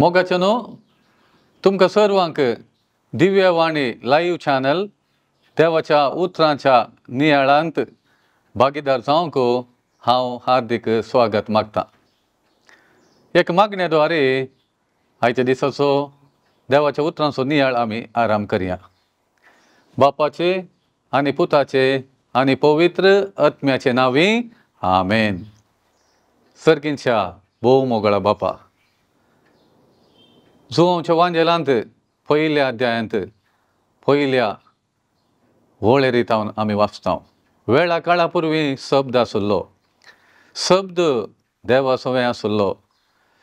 मोगाचेनो तुमकां सर्वांक Divyavani live channel देवाच्या उतरांच्या नियाळांत भागीदार जावंक हांव हार्दिक स्वागत मागता। एक मागण्या द्वारे आयच्या दिसाचो देवाच्या उतरांचो नियाळ आमी आराम करया। बापाचे आनी पुताचे आनी पवित्र आत्म्याचे नांवी आमेन। सर्गींच्या भोव मोगळा बापा, जुवांच्या वांजेलांत पयल्या अध्यायांत पयल्या वळेरींत आमी वाचता, वेळा काळा पुर्वी शब्द आसलो, शब्द देवा सवें आसलो,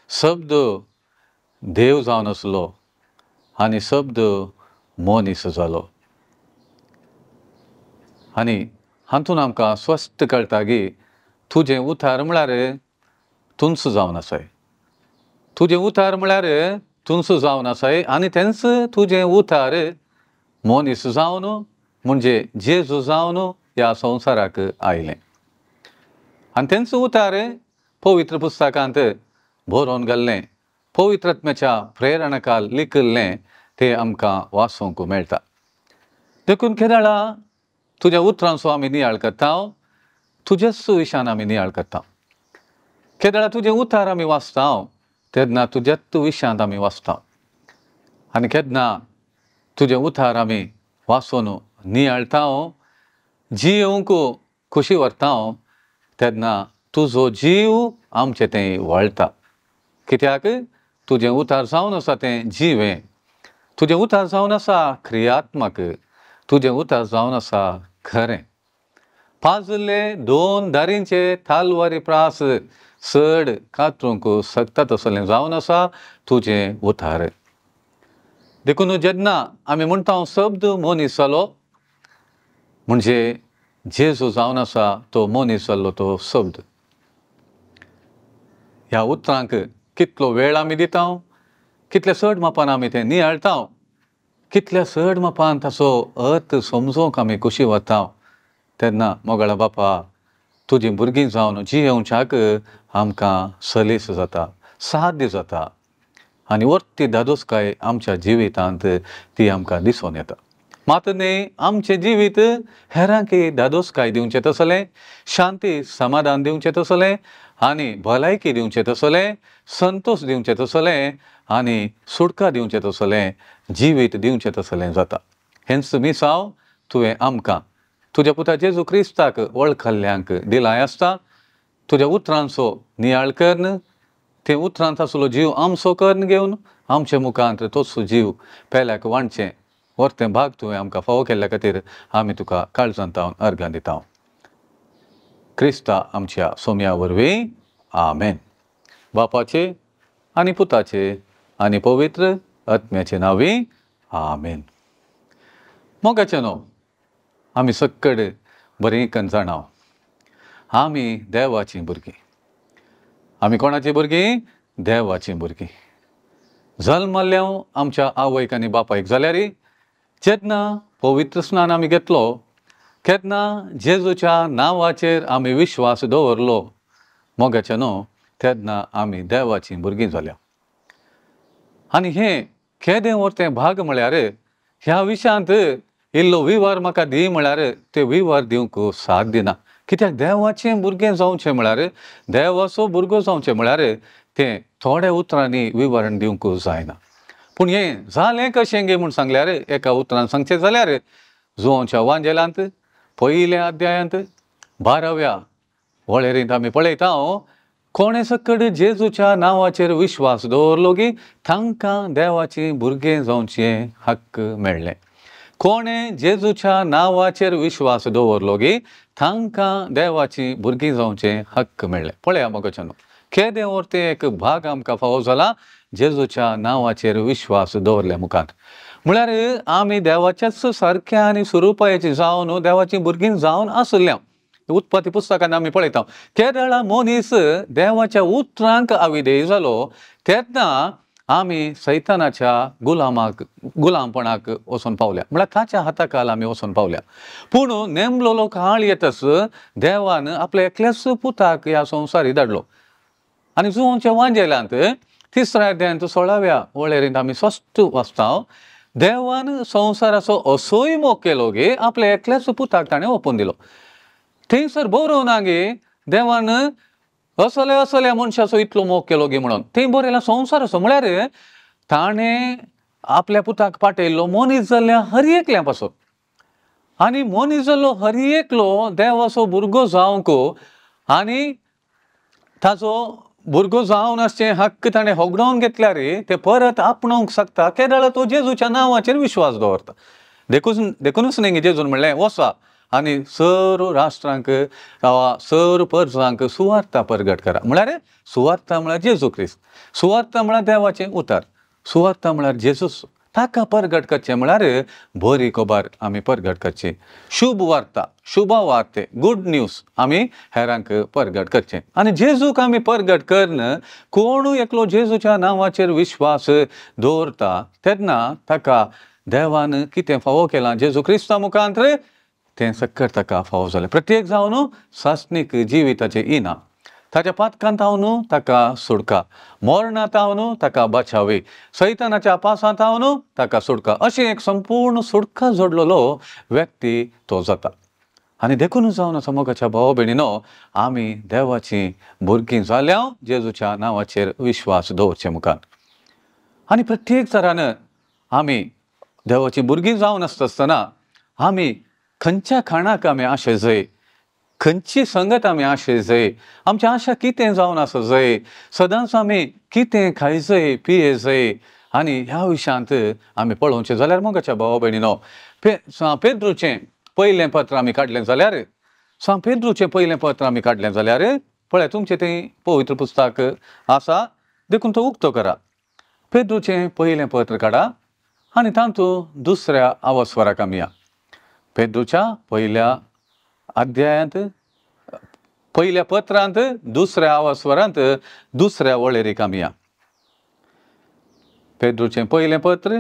शब्द देव जावन आसलो आनी शब्द मनीस जालो। आनी हातून आमकां स्वस्थ कळटा की तुजें उतार म्हळ्यार तुंच जावन आसाय, तुजें उतार म्हळ्यार तुंच जावन आसाय आनी तेंच तुजें उतार मनीस जावन म्हणजे जेजू जावन ह्या संवसाराक आयलें आनी तेंच उतार पवित्र पुस्तकांत बरोवन घाल्लें, पवित्र आत्म्याच्या प्रेरणाकाल लिखिल्लें तें आमकां वाचूंक मेळटा। देखून केदळा तुज्या उतरांचो आमी नियाळ करता, तुज्याच विशयान आमी नियाळ करता। केदळा तुजें उतार आमी वाचता तेन्ना तुज्याच विशयांत आमी वाचता आनी केन्ना तुजें उतार आमी वाचून नियाळता, जियोवंक खोशी व्हरता तेन्ना तुजो जीव आमचें तें वळटा। कित्याक तुजें उतार जावन आसा तें जिवें, तुजें उतार जावन आसा क्रियात्मक, तुजें उतार जावन आसा खरें। पाजले दोन दारींचे तालवारी प्रास चड कातरूंक शकता तसलें जावन आसा तुजें उतार। देखून जेन्ना आमी म्हणटा शब्द मनीस जालो म्हणजे जेजू जावन आसा तो मनीस जाल्लो तो शब्द। ह्या उतरांक कितलो वेळ आमी दिता, कितल्या चड मापान आमी तें नियाळटा, कितल्या चड मापान ताचो अर्थ समजूंक आमी खोशी वता तेन्ना मोगाळा बापा तुजीं भुरगीं जावन जियेवच्याक आमकां सलीस जाता, साध्य जाता आनी वर्ती धादोसकाय आमच्या जिवितांत ती आमकां दिसून येता। मात न्ही आमचें जिवीत हेरांक धादोसकाय दिवचें तसलें, शांती समाधान दिवचें तसलें आनी भलायकी दिवचें तसलें, संतोश दिवचें तसलें आनी सुटका दिवचें तसलें, जिवीत दिवचें तसलें जाता। हेंच मिसांव तुवें आमकां तुज्या पुता जेजू क्रिस्ताक वळखल्ल्यांक दिलाय आसता। तुज्या उतरांचो नियाळ करून ते उतरांत आसलो जीव आमचो करून घेवन आमच्या मुखांत तोच जीव पेल्याक वांटचें वर्तें भाग तुवें आमकां फावो केल्ल्या खातीर आमी तुका काळजांत अर्गां दिता। क्रिस्ता आमच्या सोम्या वरवीं आमेन। बापाचे आनी पुताचे आनी पवित्र आत्म्याचे नांवी आमेन। मोगाचे न्हू आमी सक्कड बरीं कन जाणां आमी देवाचीं भुरगीं। आमी कोणाचीं भुरगीं? देवाचीं भुरगीं। जल्मल्ल्या आमच्या आवयक आनी बापायक जाल्यार जेन्ना पवित्र स्नान आमी घेतलो, केन्ना जेजूच्या नांवाचेर आमी विश्वास दवरलो मोगाचे न्हू तेन्ना आमी देवाचीं भुरगीं जाल्या। आनी हें केदें वर्तें भाग म्हळ्यार ह्या विशयांत इल्लो विवर म्हाका दी म्हळ्यार ते विवर दिवंक साथ दिना। कित्याक देवाचें भुरगें जावचें म्हळ्यार, देवाचो भुरगो जावचें म्हळ्यार तें थोड्या उतरांनी विवरण दिवंक जायना। पूण हें जालें कशें गे म्हूण सांगल्यार एका उतरान सांगचें जाल्यार जुवांच्या वांजेलांत पयल्या अध्यायांत 12व्या वळेरींत आमी पळयता, कोणें सकड जेजूच्या नांवाचेर विश्वास दवरलो की तांकां देवाचीं भुरगें जावचें हक्क मेळ्ळें। कोणें जेजूच्या नांवाचेर विश्वास दवरलो की तांकां देवाचीं भुरगीं जावचें हक्क मेळ्ळें। पळया मोगाच्यानो केदें वर्तें एक भाग आमकां फावो जाला जेजूच्या नांवाचेर विश्वास दवरल्या मुखार। म्हळ्यार आमी देवाच्याच सारक्या आनी स्वरुपायाची जावन देवाचीं भुरगीं जावन आसल्या। उत्पत्ती पुस्तकान आमी पळयता केदळा मनीस देवाच्या उतरांक अविधेय जालो तेन्ना आमी सैतानाच्या गुलामाक गुलामपणाक वचून पावल्या, म्हळ्यार ताच्या हाताखाल आमी वचून पावल्या। पूण नेमलोलो काळ येतच देवान आपल्या एकल्याच पुताक ह्या संवसारी धाडलो आनी जुवांच्या वांजेलांत तिसऱ्या अध्यायांत 16व्या वळेरींत आमी स्वस्त वाचता, देवान संवसाराचो असोय मोग केलो गे आपल्या एकल्याच पुताक ताणें ओपून दिलो. थंयसर बरोवना गे देवान असल्या असल्या मनशाचो इतलो मोग केलो गे म्हणून, थंय बरयला संवसाराचो, म्हळ्यार ताणें आपल्या पुताक पाटयल्लो मनीस जाल्ल्या हर एकल्या पासून. आनी मनीस जाल्लो हर एकलो देवाचो भुरगो जावंक आनी ताचो भुरगो जावन आसचें हक्क ताणें होगडावन घेतल्यार ते परत आपणोवंक शकता केदळा तो जेजूच्या नांवाचेर विश्वास दवरता. देखूनच न्ही जेजून म्हणलें वसा आनी सर्व राष्ट्रांक सर्व परजांक सुवार्ता परगट करा. म्हळ्यार सुवार्ता म्हळ्यार जेजू क्रिस्त, सुवार्ता म्हळ्यार देवाचें उतर, सुवार्ता म्हळ्यार जेजूस. ताका परगट करचें म्हळ्यार बरी खबर आमी परगट करची, शुभ वार्ता, शुभ वार्ते, गुड न्यूज आमी हेरांक परगट करचें. आनी जेजूक आमी परगट करन कोणूय एकलो जेजूच्या नांवाचेर विश्वास दवरता तेन्ना ताका देवान कितें फावो केलां जेजू क्रिस्ता मुखांत तें सक्कर ताका फावो जालें. प्रत्येक जावन सासणीक जिविताचें इनाम, ताच्या पातकांत हांव ताका सुडका, मरणांत हांव ताका बचावी, सैतानाच्या पासांत हांव ताका सुडका, अशें एक संपूर्ण सुडका जोडलेलो व्यक्ती तो जाता. आनी देखून जावन आसा मोगाच्या भाव भयणीनो, आमी देवाचीं भुरगीं जाल्या जेजूच्या नांवाचेर विश्वास दवरचे मुखार. आनी प्रत्येक तरान आमी देवाचीं भुरगीं जावन आसता आसतना आमी खंयच्या खाणाक आमी आशे जाय, खंयची संगत आमी आशे जाय, आमची आशा कितें जावन आसा जाय, सदांच आमी कितें खायजय पिये जाय. आनी ह्या विशयांत आमी पळोवचें जाल्यार मोगाच्या भावा भयणीनो, पेद्रूचें पयलें पत्र आमी काडलें जाल्यार, सांत पेद्रूचें पयलें पत्र आमी काडलें जाल्यार पळय तुमचें तें पवित्र पुस्तक आसा देखून तो उक्तो करा. पेद्रूचें पयलें पत्र काडा आनी तातूंत दुसऱ्या आवस्वराक आमी या. पेद्रूच्या पयल्या अध्यायांत पयल्या पत्रांत दुसऱ्या आवस्वरांत दुसऱ्या वळेरीक आमी या. पेद्रूचें पयलें पत्र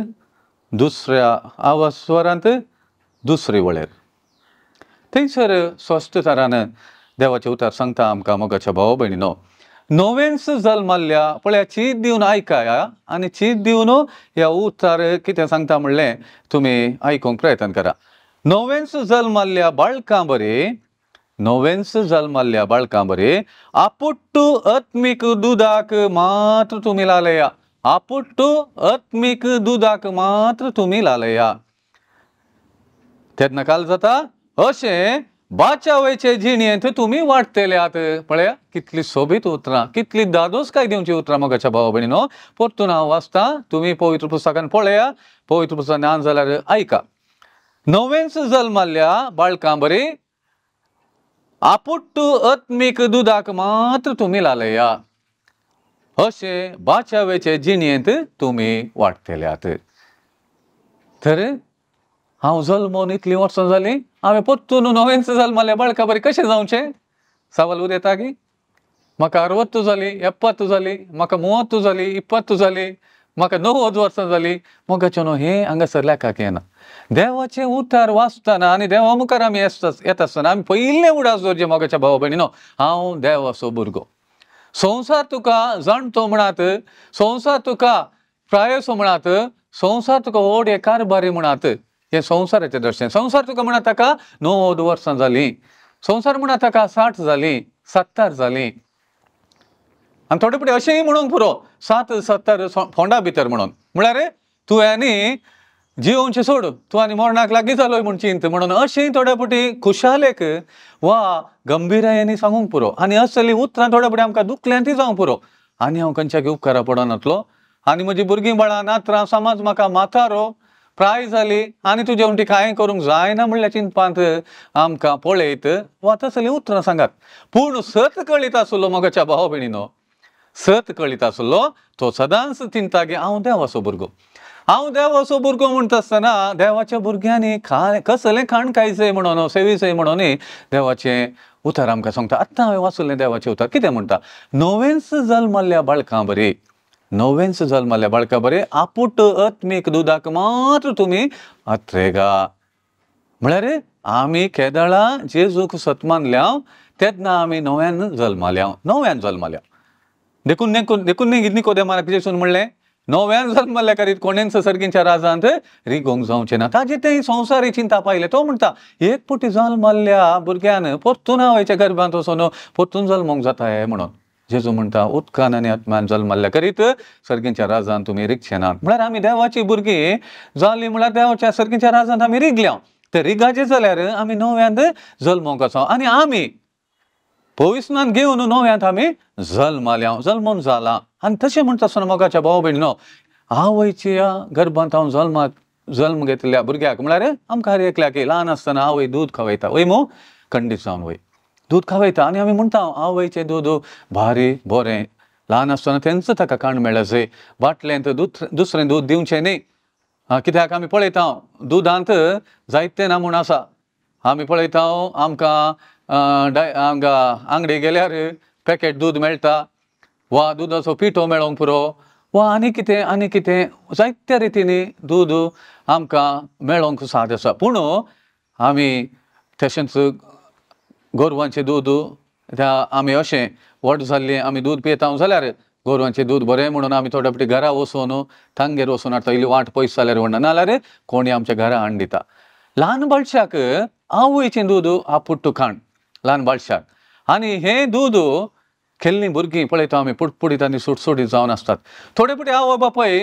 दुसऱ्या आवस्वरांत दुसरी वळेर. थंयसर स्वस्थ तरान देवाचें उतर सांगता आमकां मोगाच्या भाव भयणीनो, नवेंच जल्मल्ल्या पळया चीत दिवन आयकाया आनी चीत दिवन ह्या उतर कितें सांगता म्हणलें तुमी आयकूंक प्रयत्न करा. नवेंच जल्मल्ल्या बाळकां बरी, नवेंच जल्मल्ल्या बाळकां बरी आपुट्टू आत्मीक दुदाक मात्र तुमी लालया, आपुट्टू आत्मीक दुदाक मात्र तुमी लालया. तेन्ना काल जाता अशें बाचावेचे जिणेंत तुमी वाडटल्यात. पळया कितली सोबीत उतरां, कितली दादोसकाय दिवची उतरां मोगाच्या भावा भयणीनो. परतून हांव वाचता, तुमी पवित्र पुस्तकान पळया, पवित्र पुस्तकान ना जाल्यार आयका. नवेंच जल्मल्ल्या बाळकां बरी आपुट्टू आत्मीक दुदाक मात्र तुमी लालया, अशें बाचावेचे जिणेंत तुमी वाडटल्यात. तर हांव जल्मोन इतलीं वर्सां जालीं, हांवें परतून नवेंच जल्मल्ल्या बाळका बरी कशें जावचें? सवाल उदेता की म्हाका 60 जाली, 70 जाली, म्हाका 30 जाली, 20 जाली, म्हाका 90 वर्सां जाली. मोगाचें न्हू हें हांगासर लेखाक येना. देवाचें उतर वाचतना आनी देवा मुखार आमी येता आसतना आमी पयलें उडास दवरचें मोगाच्या भावा भयणीनो, हांव देवाचो भुरगो. संवसार तुका जाणटो म्हणात, संवसार तुका प्रायसो म्हणात, संवसार तुका व्हड हे कारभारी म्हणात, हें संवसाराचें दर्शन. संवसार तुका म्हणा ताका 90 वर्सां जालीं, संवसार म्हणा ताका 60 जालीं, 70 जालीं, आनी थोडे फुडें अशेंय म्हणूंक पुरो 60 70 फोंडा भितर म्हणून, म्हळ्यार तुवें आनी जियोवचें सोड, तूं आनी मरणाक लागीं जालोय म्हूण चिंत म्हणून अशेंय थोडे फावटी खुशालेक वा गंभीरायांनी सांगूंक पुरो. आनी असलीं उतरां थोडे फावटी आमकां दुखल्यांतय जावंक पुरो. आनी हांव खंयच्याक उपकारा पडनातलो, आनी म्हजी भुरगीं बाळां नातरां समाज म्हाका म्हातारो प्राय जाली आनी तुजे वण्टी कांय करूंक जायना म्हणल्यार चिंतपांत आमकां पळयत वा तसलीं उतरां सांगात. पूण सत कळीत आसलो मोगाच्या भाव भयणीनो, सत कळीत आसलो तो सदांच चिंता की हांव देवाचो भुरगो, हांव देवाचो भुरगो म्हणटा आसतना देवाच्या भुरग्यांनी कसलें खाण खायचें म्हणून सेवीचें म्हणून देवाचें उतर आमकां सांगता. आत्तां हांवें वाचलें देवाचें उतर कितें म्हणटा, नवेंच जल्मल्ल्या बाळकां बरी, नवेंच जल्मल्ल्या बाळकां बरी आपुट आत्मीक दुदाक मात्र तुमी अत्रेगा. म्हळ्यार आमी केदळा जेजूक सत मानल्या तेन्ना आमी नव्यान जल्माल्या, नव्यान जल्माल्या. देखून देखून निकोदेमाक जेजून म्हणलें नव्यान जल्मल्ल्या करीत कोणेंच सर्गींच्या राजांत रिगोवंक जावचें ना. ताजें तें संवसारी चिंता पायलें. तो म्हणटा एक पुटी जल्मल्ल्या भुरग्यान परतून आवयच्या गर्भांत वचून परतून जल्मोंक जाता हें म्हणून. जेजू म्हणटा उदकान आनी आत्म्यान जल्मल्ल्या करीत सर्गींच्या राजांत तुमी रिगचे नात. म्हळ्यार आमी देवाची भुरगीं जालीं म्हळ्यार देवाच्या सर्गींच्या राजांत आमी रिगल्या. ते रिगाचें जाल्यार आमी नव्यांत जल्मोंक आसा आनी आमी पविस्नान घेवन नव्यांत आमी जल्माल्या, जल्मून जाला. आनी तशें म्हणटा आसतना मोगाच्या भाव भयणीनो, आवयच्या गर्भांत हांव जल्माक जल्म घेतिल्ल्या भुरग्याक म्हळ्यार आमकां हर एकल्याक ल्हान आसतना आवय दूद खावयता, वय मू खंडीत जावन वय दूद खावयता. आनी आमी म्हणटा आवयचें दूद भारी बरें, ल्हान आसतना तेंच ताका काण मेळ्ळें, बाटलेंत दूद दुसरें दूद दिवचें न्ही. कित्याक आमी पळयता दुदांत जायते ना म्हूण आसा. आमी पळयता आमकां हांगा आंगडी गेल्यार पॅकेट दूद मेळटा वा दुदाचो पिठो मेळोंक पुरो वा आनी कितें आनी कितें जायत्या रितींनी दूद आमकां मेळोंक साद आसा. पूण आमी तशेंच गोरवांचें दूद त्या आमी अशें व्हड जाल्लें आमी दूद पियेता जाल्यार गोरवांचें दूद बरें म्हणून आमी थोडे फावटी घरा वचून तांगेर वचून हाडटा. इल्ली वाट पयस जाल्यार व्हडना, नाजाल्यार कोणी आमच्या घरा हाडून दिता. ल्हान बाळशाक आवयचें दूद आपुट्टू खाण ल्हान बाळशाक. आनी हें दूद खेल्लीं भुरगीं पळयता आमी पुटपुडीत आनी सुटसुटीत जावन आसतात. थोडे फावटी आवय बापूय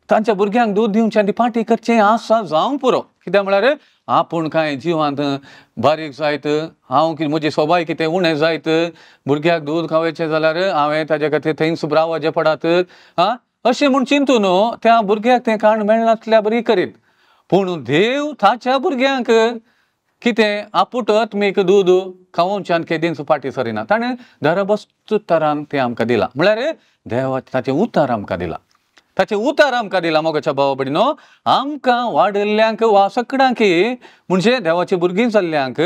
तांच्या भुरग्यांक दूद दिवचें आनी पाटी करचें आसा जावंक पुरो. कित्याक म्हळ्यार आपूण कांय जिवांत बारीक जायत, हांव म्हजी सोबाय कितें उणें जायत, भुरग्याक दूद खावयचें जाल्यार हांवें ताजे खातीर थंयच रावचें पडात आं अशें म्हूण चिंतून त्या भुरग्याक तें काण मेळनासल्या बरी करीत. पूण देव ताच्या भुरग्यांक कितें आपूट आत्मीक दूद खावोवच्यान केदींच फाटीं सरिना. ताणें दरबस्त तरान तें आमकां दिलां. म्हळ्यार देवा ताचें उतार आमकां दिलां, ताचें उतार आमकां दिलां. मोगाच्या भावा भयणीनो, आमकां वाडिल्ल्यांक वा सकडांक म्हणजे देवाची भुरगीं जाल्ल्यांक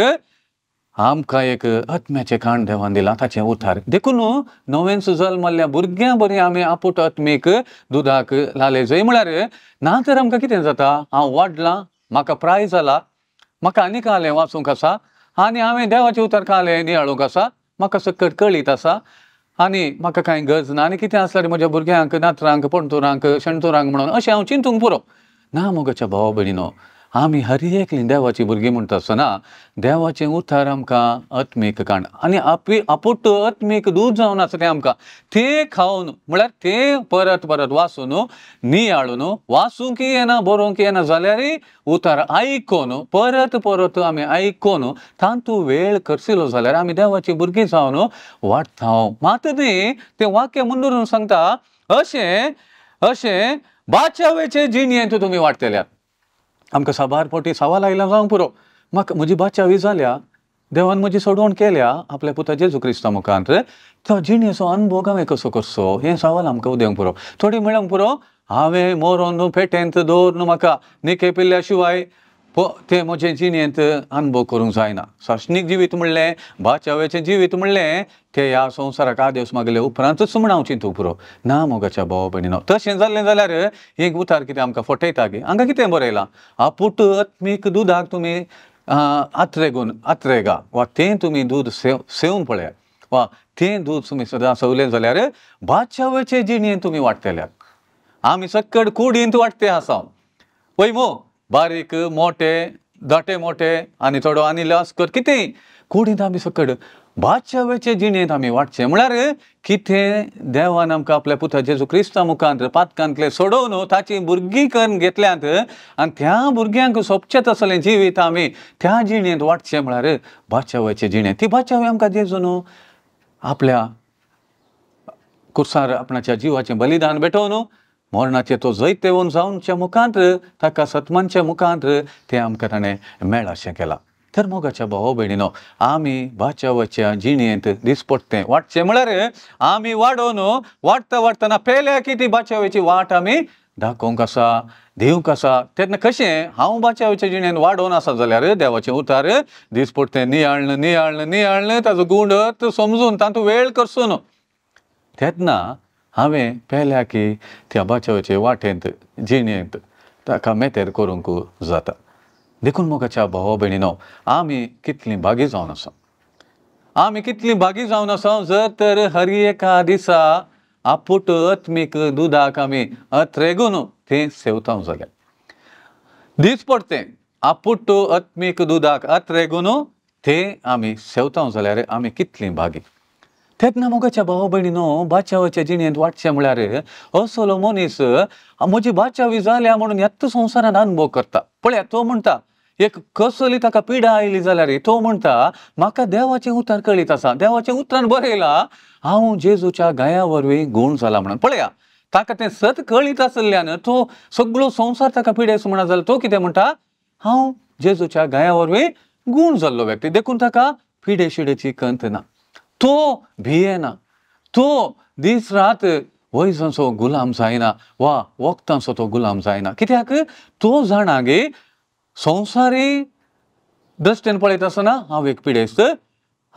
आमकां एक आत्म्याचें काण देवान दिलां, ताचें उतार. देखून नव्यान जल्मल्ल्या भुरग्यां बरी आमी आपूट आत्मीक दुदाक लाले जय. म्हळ्यार ना तर आमकां कितें जाता, हांव वाडलां, म्हाका प्राय जाला, म्हाका आनी कालें वाचूंक आसा आनी हांवें देवाचें उतर कालें नियाळूंक आसा, म्हाका सकट कळीत आसा आनी म्हाका कांय गरज ना आनी कितें आसल्यार म्हज्या भुरग्यांक नातरांक पणतुरांक शेणतुरांक म्हणून अशें हांव चिंतूंक पुरो ना. मोगाच्या भावा भयणीनो, आमी हर एकलीं देवाची भुरगीं म्हणटा आसतना देवाचें उतर आमकां आत्मीक काण आनी आपूट आत्मीक दूद जावन आसा तें आमकां तें खावन म्हळ्यार तें परत परत वाचून नियाळून, वाचूंक येना बरोवंक येना जाल्यारय उतर आयकून परत परत आमी आयकून तातूंत वेळ खर्चिलो जाल्यार आमी देवाची भुरगीं जावन वाडटा. मात न्ही तें वाक्य मुंदरून सांगता अशें अशें बाचावेचे जिणेंत तुमी वाडटल्यात. आमकां साबार फावटी सवाल आयला जावंक पुरो, म्हाका म्हजी बाचावी जाल्या, देवान म्हजी सोडवण केल्या आपल्या पुता जेजू क्रिस्ता मुखार, तो जिणेचो अनुभव हांवें कसो करचो हें सवाल आमकां उदेवंक पुरो. थोडी म्हणूंक पुरो हांवें मरोन पेटेंत दवरून म्हाका निके पिल्ल्या शिवाय तें म्हजें जिणेंत अनुभव करूंक जायना. सासणीक जिवीत म्हणलें, बाचावेचें जिवीत म्हणलें तें ह्या संवसाराक आदेस मागले उपरांतच म्हण हांव चिंतूंक पुरो ना. मोगाच्या भावा भयणीनो, तशें जाल्लें जाल्यार एक उतार कितें आमकां फटयता की हांगा कितें बरयलां, आपूट आत्मीक दुदाक तुमी आत्रेगून आत्रेगा वा तें तुमी दूद सेवून पळयात वा तें दूद तुमी सदां सवलें जाल्यार बाचावेचे जिणेंत तुमी वाडटल्यात. आमी सक्कड कुडींत वाडटे आसा वय मो, बारीक मोटे दाटे मोटे आनी थोडो आनी लस्कर कितेंय कुडींत आमी सकड बाचावेचे जिणेंत आमी वाडचें. म्हळ्यार कितें देवान आमकां आपल्या पुता जेजू क्रिस्ता मुखांत पातकांतलें सोडोवन ताचीं भुरगीं करून घेतल्यांत आनी त्या भुरग्यांक सोबचें तसलें जिवीत आमी त्या जिणेंत वाडचें. म्हळ्यार बाचावेचें जिणें ती बाचावी आमकां जेजून आपल्या कुर्सार आपणाच्या जिवाचें बलिदान भेटोवन मरणाचें तो जैतेवन जावच्या मुखांत ताका सतमानच्या मुखांत तें आमकां ताणें मेळाशें केलां. तर मोगाच्या भावा भयणीनो, आमी बाचावाच्या जिणेंत दिसपडटें वाडचें. म्हळ्यार आमी वाडोवन वाडटा वाडटना पेल्या की ती बाचावेची वाट आमी दाखोवंक आसा, दिवंक आसा. तेन्ना कशें हांव बाचावेच्या जिणेंत वाडोवन आसा जाल्यार देवाचें उतार दिसपडटें नियाळ्ळें नियाळ्ळें नियाळ्ळें ताजो गूण अर्थ समजून तातूंत वेळ करसून तेन्ना हांवें पेल्या की त्या बाचावेचे वाटेंत जिणेंत ताका मेतेर करूंक जाता. देखून मोगाच्या भावा भयणीनो, आमी कितलीं भागी जावन आसा, आमी कितलीं भागी जावन आसा. जर तर हर एका दिसा आपुट आत्मीक दुदाक आमी अत्रेगून तें सेवता जाल्यार दीस पडतें आपुट आत्मीक दुदाक अत्रेगून तें आमी सेवता जाल्यार आमी कितलीं भागी. तेन्ना मोगाच्या भाव भयणीनो बाचावाच्या जिणेंत वाडचें म्हळ्यार असलो मनीस म्हजी बाचावी जाल्या म्हणून ह्याच संवसारांत अनुभव करता. पळया तो म्हणटा एक कसली ताका पिडा आयली जाल्यार तो म्हणटा म्हाका देवाचें उतर कळीत आसा, देवाचें उतरान बरयलां हांव जेजूच्या गाया वरवीं गूण जाला म्हणून. पळया ताका तें सत कळीत आशिल्ल्यान तो सगळो संवसार ताका पिडेस म्हणा जाल्यार तो कितें म्हणटा हांव जेजूच्या गाया वरवीं गूण जाल्लो व्यक्ती, देखून ताका पिडे शिडेची कंत ना, तो भियेना, तो दीस रात वैजांचो गुलाम जायना वा वखदांचो तो गुलाम जायना. कित्याक तो जाणा गे संवसारी दृश्टीन पळयता आसतना हांव एक पिडेस्त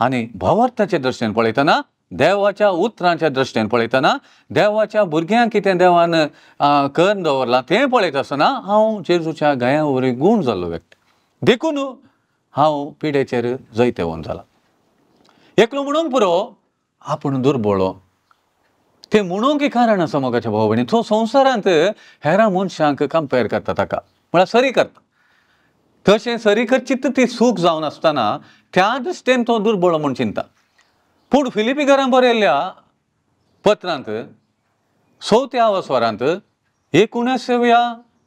आनी भावार्थाचे दृश्टीन पळयतना देवाच्या उतरांच्या दृश्टीन पळयतना देवाच्या भुरग्यांक कितें देवान करून दवरलां तें पळयता आसतना हांव जेजूच्या गाया वरवीं गूण जाल्लो व्यक्ती, देखून हांव पिडेचेर जैतेवन जाला. एकलो म्हणूंक पुरो आपूण दुर्बळो तें म्हणूंक कारण आसा मोगाच्या भाव भयणी, तो संवसारांत हेरां मनशांक कंपेर करता ताका म्हळ्यार सरी करता, तशें सरी करची ती सूख जावन आसतना त्या दृश्टीन तो दुर्बळो म्हूण चिंता. पूण फिलिपी घरां बरयल्ल्या पत्रांत चवथ्या वरांत 19व्या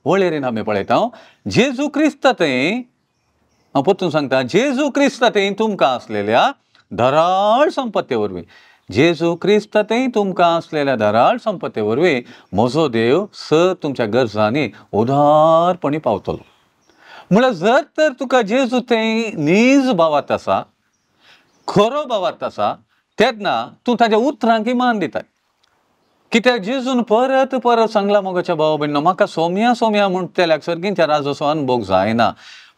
वळेरेन आमी पळयता जेजू क्रिस्ता थंय हांव परतून सांगता जेजू क्रिस्ता थंय तुमकां आसलेल्या धराळ संपत्ते वरवीं, जेजू क्रिस्त थंय तुमकां आसलेल्या धराळ संपत्ते वरवीं म्हजो देव स तुमच्या गरजांनी उदारपणी पावतलो. म्हळ्यार जर तर तुका जेजू थंय नीज भावार्थ आसा, खरो भावार्थ आसा, तेन्ना तूं ताज्या उतरांक मान दिताय. कित्याक जेजून परत परत सांगला मोगाच्या भाव भयणीनो म्हाका सोम्या सोम्या म्हणटल्याक सर्गींच्या राजाचो अनुभव जायना,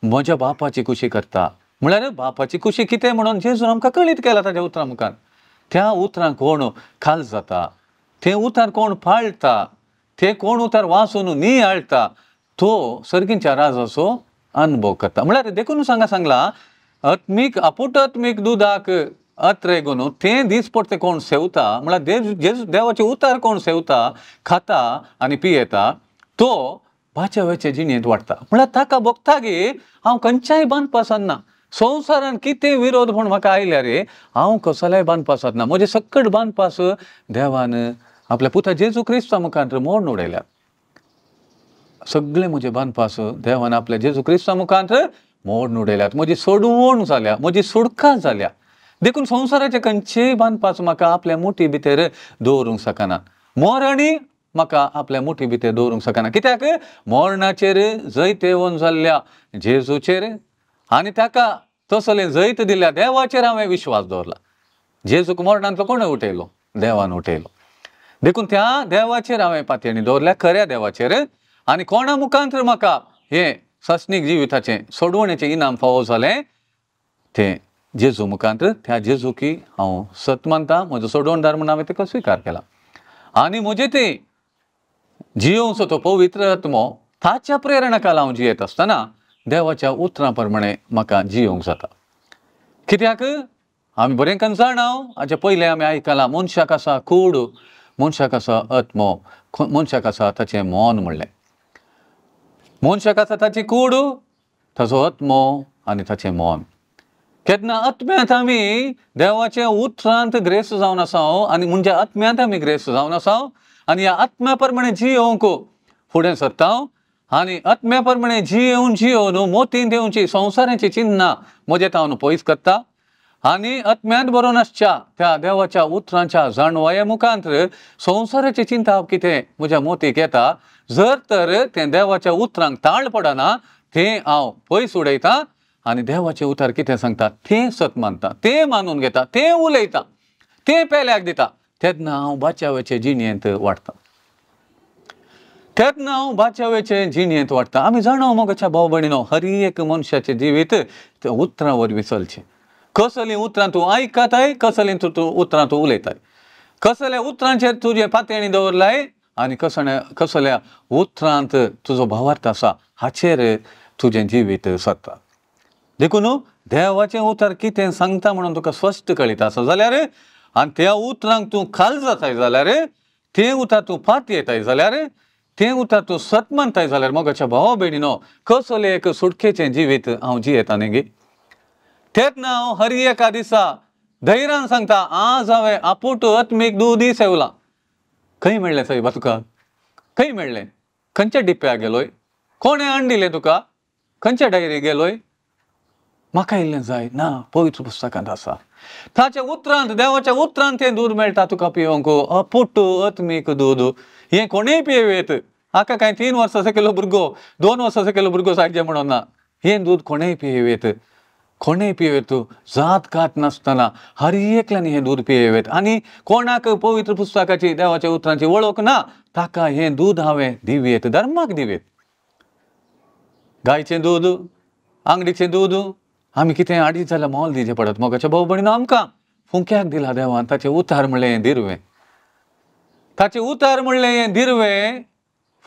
म्हज्या बापाची खुशी करता. म्हळ्यार बापाची खुशी कितें म्हणून जेजून आमकां कळीत केला ताज्या उतरां मुखार. त्या उतरां कोण खाल जाता, तें उतर कोण पाळटा, तें कोण उतर वाचून नियाळटा तो सर्गींच्या राजाचो अनुभव करता. म्हळ्यार देखून सांगला आत्मीक आपुट आत्मीक दुदाक अत्रेगून तें दीस पडते कोण सेवता म्हळ्यार जेजू देवाचें उतर कोण सेवता खाता आनी पियेता तो बाचावेचे जिणेंत वाडटा. म्हळ्यार ताका भोगता गे हांव खंयच्याय बांदपासान ना, संवसारान कितें विरोध म्हूण म्हाका आयल्या रे हांव कसल्याय बांदपासात ना, म्हजें सकट बांदपास देवान आपल्या पुता जेजू क्रिस्ता मुखार मोडून उडयल्या, सगळे म्हजे बांदपास देवान आपल्या जेजू क्रिस्ता मुखार मोडून उडयल्यात, म्हजी सोडवण जाल्या, म्हजी सुटका जाल्या. देखून संवसाराचे खंयचेय बांदपास म्हाका आपल्या मुठी भितर दवरूंक शकना, मरणी म्हाका आपल्या मुठी भितर दवरूंक शकना. कित्याक मरणाचेर जैतेवन जाल्ल्या जेजूचेर आनी ताका तसलें जैत दिल्या देवाचेर हांवें विश्वास दवरला. जेजूक मरणांतलो कोणें उठयलो? देवान उठयलो. देखून त्या देवाचेर हांवें पातयेणी दवरल्या, खऱ्या देवाचेर, आनी कोणा मुखांतर म्हाका हें सस्नीक जिविताचें सोडवणेचें इनाम फावो जालें तें जेजू मुखांतर. त्या जेजूकी हांव सत मानता, म्हजो सोडवणदार म्हूण हांवें ताका स्विकार केला आनी म्हजें तें जियोवचो तो पवित्र आत्मो ताच्या प्रेरणा खाला हांव जियेत आसतना देवाच्या उतरां प्रमाणे म्हाका जियोवंक जाता. कित्याक आमी बरें करून जाणा, हाचे पयलें आमी आयकलां मनशाक आसा कूड, मनशाक आसा आत्मो, मनशाक आसा ताचें मन. म्हणलें मनशाक आसा ताची कूड, ताचो आत्मो आनी ताचें मन. केन्ना आत्म्यांत आमी देवाच्या उतरांत ग्रेस जावन आसा आनी म्हणजे आत्म्यांत आमी ग्रेस जावन आसा आनी ह्या आत्म्या प्रमाणे जियोवंक फुडें सरता आनी आत्म्या प्रमाणे जियोवन जियोवन मोतीन येवची संवसाराची चिन्नां म्हजे तावन पयस करता आनी आत्म्यांत बरोवन आसच्या त्या देवाच्या उतरांच्या जाणवाये मुखांत संवसाराची चिंता कितें म्हज्या मोतीक येता. जर तर तें देवाच्या उतरांक ताळ पडना तें हांव पयस उडयता आनी देवाचें उतर कितें सांगता तें सत मानता, तें मानून घेता, तें उलयता, तें पेल्याक दिता. तेन्ना हांव बाचावेचे जिणेंत वाडटा, तेन्ना हांव बाचावेचे जिणेंत वाडटा. आमी जाणा मोगाच्या भाव भयणीनो, हर एक मनशाचें जिवीत त्या उतरां वरवीं चलचें. कसलीं उतरां तूं आयकताय, कसलीं तूं उतरां तूं उलयताय, कसल्या उतरांचेर तुजें पातयेणी दवरलाय आनी कसल्या उतरांत तुजो भावार्थ आसा हाचेर तुजें जिवीत सरता. देखून देवाचें उतर कितें सांगता म्हणून तुका स्पश्ट कळीत आसा जाल्यार आनी त्या उतरांक तूं खाल जाताय जाल्यार तें उतर तूं पातयेताय जाल्यार, तें उतर तूं सत मानताय जाल्यार मोगाच्या भावा भयणीनो कसलें एक सुटकेचें जिवीत हांव जियेता न्ही गे। तेन्ना हांव हर एका दिसा धैर्यान सांगता, आज हांवें आपूट आत्मीक दूदय सेवलां। खंय मेळ्ळें सायबा तुका? खंय मेळ्ळें? खंयच्या डिप्प्याक गेलोय? कोणें हाडलें तुका? खंयच्या डायरी गेलोय? म्हाका इल्लें जाय ना, पवित्र पुस्तकांत आसा। ताच्या उतरांत, देवाच्या उतरांत तें दूद मेळटा तुका पिवंक, अपुट आत्मीक दूद। हें कोणेय पियेत, हाका कांय 3 वर्सां सकयलो भुरगो, 2 वर्सां सकयलो भुरगो सारकें म्हणून ना। हें दूद कोणेय पियेत, कोणेय पियेत, जात कात नासतना हर एकल्यान हें दूद पियेत। आनी कोणाक पवित्र पुस्तकाची, देवाच्या उतरांची वळख ना, ताका हें दूद हांवें दिवयेत, धर्माक दिवयेत। गायचें दूद, आंगडीचें दूद आमी कितें आडीत जाल्यार मोल दिवचें पडत। मोगाच्या भाव भयणीनो आमकां फुंक्याक दिला देवान ताचें उतार म्हणलें हें दिरवें, ताचें उतार म्हणलें हें दिरवें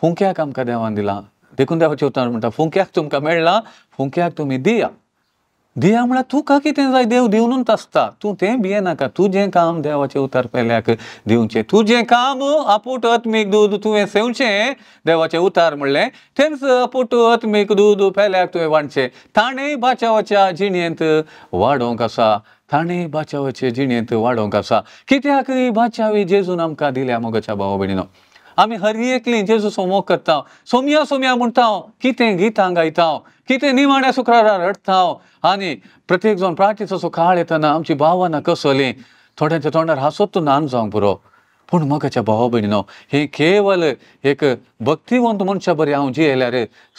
फुंक्याक आमकां देवान दिलां। देखून देवाचें उतार म्हणटा, फुंक्याक तुमकां मेळ्ळां, फुंक्याक तुमी दिया। दिया म्हळ्यार तुका कितें जाय देव दिवनूच आसता, तूं तें भियेनाका। तुजें काम देवाचें उतार पेल्याक दिवचें, तुजें काम आपूट आत्मीक दूद तुवें सेवचें, देवाचें उतार म्हणलें तेंच आपूट आत्मीक दूद पेल्याक तुवें वांटचें। ताणें बाचावाच्या जिणेंत वाडोवंक आसा, ताणें बाचावाचे जिणेंत वाडोवंक आसा। कित्याक बाचावी जेजून आमकां दिल्या मोगाच्या भावा भयणीनो। आमी हर एकली जेजू सोमोक करता, सोमया सोमया म्हणटा, कितें गितां गायता, कितें निमाण्या शुक्रारा रडटा। आनी प्रत्येक जावन प्रार्थनेचो काळ येतना आमची भावना कसली, थोड्यांच्या तोंडार हांसत नान जावंक पुरो। पूण मोगाच्या भावा भयणीनो हें केवल एक भक्तिवंत मनशा बरी हांव जियेल्यार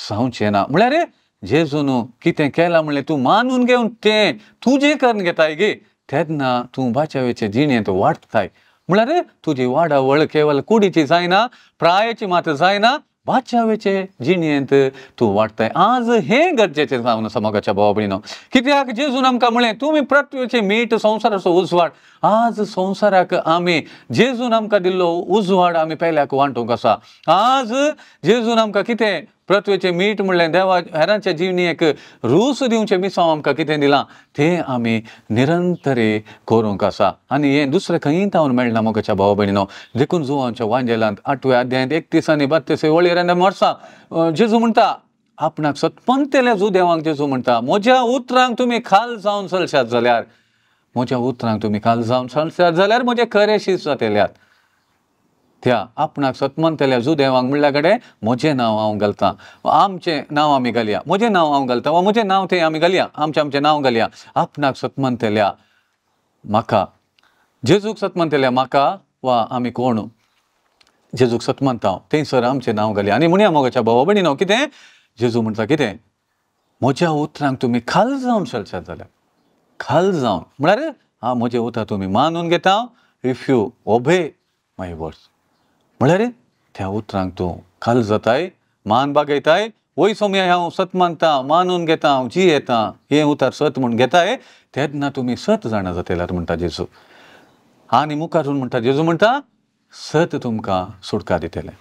जावचें ना। म्हळ्यार जेजून कितें केलां म्हणलें तूं मानून घेवन तें तुजें करून घेताय गे, तेन्ना तूं बाचावेचे जिणेंत वाडटाय। म्हळ्यार तुजी वाडावळ केवल कुडीची जायना, प्रायेची मात जायना, बाचावेचे जिणेंत तूं वाडटाय। आज हें गरजेचें जावन आसा मोगाच्या भावा भयणीनो। कित्याक जेजून आमकां म्हणलें तुमी पृथ्वीचें मीठ, संवसाराचो उजवाड। आज संवसाराक आमी जेजून आमकां दिल्लो उजवाड आमी पेल्याक वांटूंक आसा। आज जेजून आमकां कितें पृथ्वीचें मीठ म्हणलें, देवा हेरांच्या जिणेक रूस दिवचें मिसांव आमकां कितें दिलां तें आमी निरंतरे करूंक आसा। आनी हें दुसरें खंय तावन मेळना मोगाच्या भावा भयणीनो। देखून जुवांच्या वांजेलांत 8व्या अध्यायांत 31 आनी 32 वळीर वर्सां जेजू म्हणटा, आपणाक सतपंतेल्या जुदेवांक जेजू म्हणटा, म्हज्या उतरांक तुमी खाल जावन चलशात जाल्यार, म्हज्या उतरांक तुमी खाल जावन चलशात जाल्यार म्हजें खरें शीस जातेल्यात। त्या आपणाक सतमनतेल्या जुदेवांक म्हणल्या कडेन म्हजें नांव हांव घालतां, आमचें नांव आमी घालया, म्हजें नांव हांव घालतां वा म्हजें नांव तें आमी घालया, आमचें आमचें नांव घालया। आपणाक सतमनतेल्या म्हाका, जेजूक सतमनतेल्या म्हाका वा आमी कोण जेजूक सतमनता थंयसर आमचें नांव घालया। आनी म्हणया मोगाच्या भावा भयणीनो कितें जेजू म्हणटा, कितें म्हज्या उतरांक तुमी खाल जावन चलशात जाल्यार, खाल जावन म्हळ्यार हांव म्हजें उतर तुमी मानून घेता, if you obey my words, म्हळ्यार त्या उतरांक तूं खाल जाताय, मान बागयताय, वय सोमया हांव सत मानता, मानून घेता, हांव जियेता, हें उतर सत म्हूण घेताय, तेन्ना तुमी सत जाणा जातेल्यार म्हणटा जेजू। आनी मुखार म्हणटा जेजू म्हणटा सत तुमकां सुटका दितलें।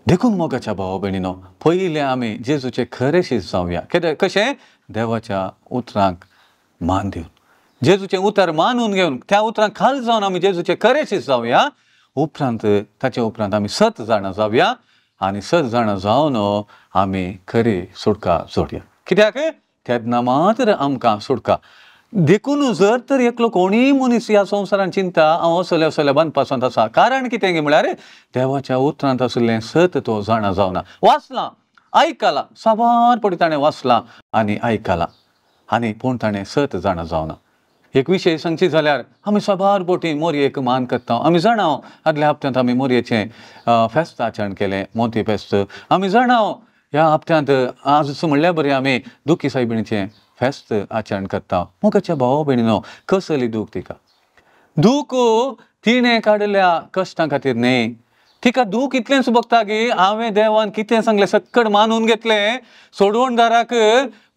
देखून मोगाच्या भावा भयणीनो पयलें आमी जेजूचे खरें शीस जावया। कितें कशें? देवाच्या उतरांक मान दिवन, जेजूचें उतर मानून घेवन त्या उतरांक खाल जावन आमी जेजूचे खरें शीस जावया। उपरांत ताचे उपरांत आमी सत जाणां जावया आनी सत जाणां जावन आमी खरी सुटका जोडया। कित्याक तेन्ना मात्र आमकां सुटका। देखून जर तर एकलो कोणीय मनीस ह्या संवसारान चिंता हांव असल्या असल्या बांदपासांत आसा, कारण कितें गे म्हळ्यार देवाच्या उतरांत आशिल्लें सत तो जाणा जावना। वाचलां, आयकलां, साबार पटी ताणें वाचलां आनी आयकलां आनी पूण ताणें सत जाणा जावना। एक विशय सांगची जाल्यार आमी साबार बोटी मोरयेक मान करता। आमी जाणा आदल्या हप्त्यांत आमी मोरयेचें फेस्त आचरण केलें, मोती फेस्त। आमी जाणा ह्या हप्त्यांत आज म्हणल्यार बरें आमी दुखी सायबिणीचें फेस्त आचरण करता। मोगाच्या भावा भयणीनो कसली दूख तिका, दूख तिणें काडिल्ल्या कश्टां खातीर न्ही, तिका दूख इतलेंच भोगता की हांवें देवान कितें सांगलें सक्कड मानून घेतलें, सोडवणदाराक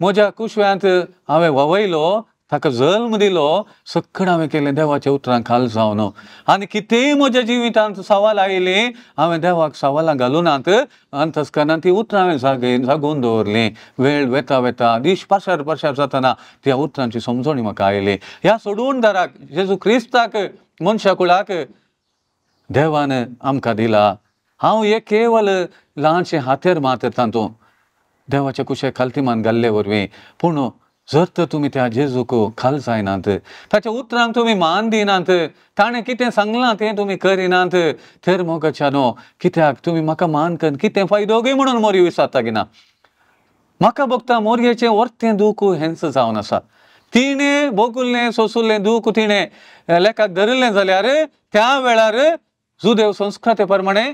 म्हज्या कुशव्यांत हांवें व्हांवयलो, ताका जल्म दिलो, सक्कड हांवें केलें देवाच्या उतरांक खाल जावन। आनी कितेंय म्हज्या जिवितांत सवाल आयलीं हांवें देवाक सवालां घालूनात, अंतस्करणान ती उतरां हांवें जागोवन दवरलीं। वेळ वेता वेता दीस पाशार पाशार जातना त्या उतरांची समजणी म्हाका आयली। ह्या सोडवणदाराक जेजू क्रिस्ताक मनशा कुळाक देवान आमकां दिला. हांव एक केवल ल्हानशें हातेर मात तातूंत देवाच्या कुशेक खालतीमान घाल्ले वरवीं. पूण जर तर तुमी त्या जेजूक खाल जायनात, ताच्या उतरांक तुमी मान दिनात, ताणें कितें सांगलां तें तुमी करिनात, तर मोगाच्या न्हू कित्याक तुमी म्हाका मान करून कितें फायदो गी म्हणून मोरी विचारता गिना. म्हाका भोगता मोरयेचें वर्तें दूख हेंच जावन आसा. तिणें भोगुल्लें सोंसुल्लें दूख तिणें लेखाक धरिल्लें जाल्यार त्या वेळार जुदेव संस्कृते प्रमाणे